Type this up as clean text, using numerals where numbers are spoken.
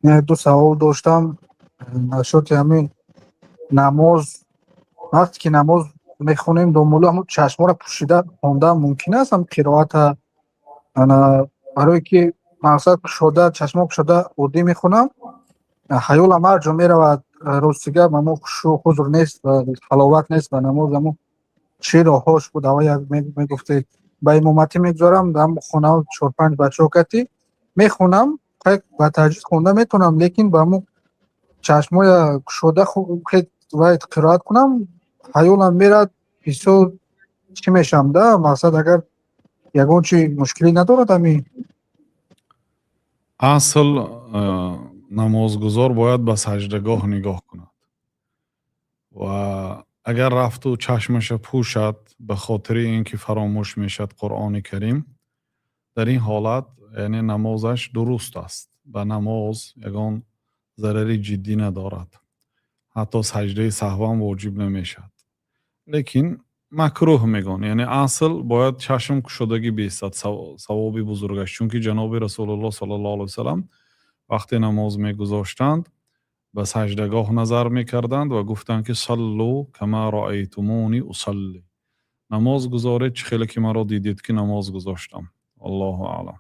Ду савол доштам насчёти ҳамин намоз. Вақте ки намоз мехонем, домулло, ҳамун чашморо пӯшида хондан мумкин аст ҳам қироата? Ана, барое ки мақсад кушода, чашмо кушода оддӣ мехонам, ҳаёлам ҳар ҷо меравад. Рости гап, ҳамон хушӯъ ҳузур нест ва ҳаловат нест ба намоз. Ҳамун чӣ роҳҳош буд, ава як мегуфтед. Ба имоматӣ мегузорам дар хона, чор панҷ бачаҳо кати мехонам, ба таҷвид хонда метавонам, лекин ба ҳамун чашмоя кушода вай қироат кунам, ҳаёлам мерад, бисёр чӣ мешавам да. Мақсад, агар ягон чи мушкилӣ надорад ҳамин? Асл, намозгузор бояд ба саҷдагоҳ нигоҳ кунад ва агар рафту чашмаша пӯшад ба хотири ин ки фаромӯш мешавад Қуръони Карим, дар ин ҳолат, яъне, намозаш дуруст аст, ба намоз ягон зарари ҷиддӣ надорад, ҳатто саҷдаи саҳвам воҷиб намешавад, лекин макрӯҳ мегӯянд. Яъне, асл бояд чашм кушодагӣ бистад, савоби бузургаш, чунки ҷаноби Расулуллоҳ саллаллоҳу алайҳи васалам вақте намоз мегузоштанд, ба саҷдагоҳ назар мекарданд ва гуфтанд, ки صلوا كما رأيتموني أصلي, намоз гузоред, чӣ хеле ки маро дидед, ки намоз гузоштам. Аллоҳу аълам.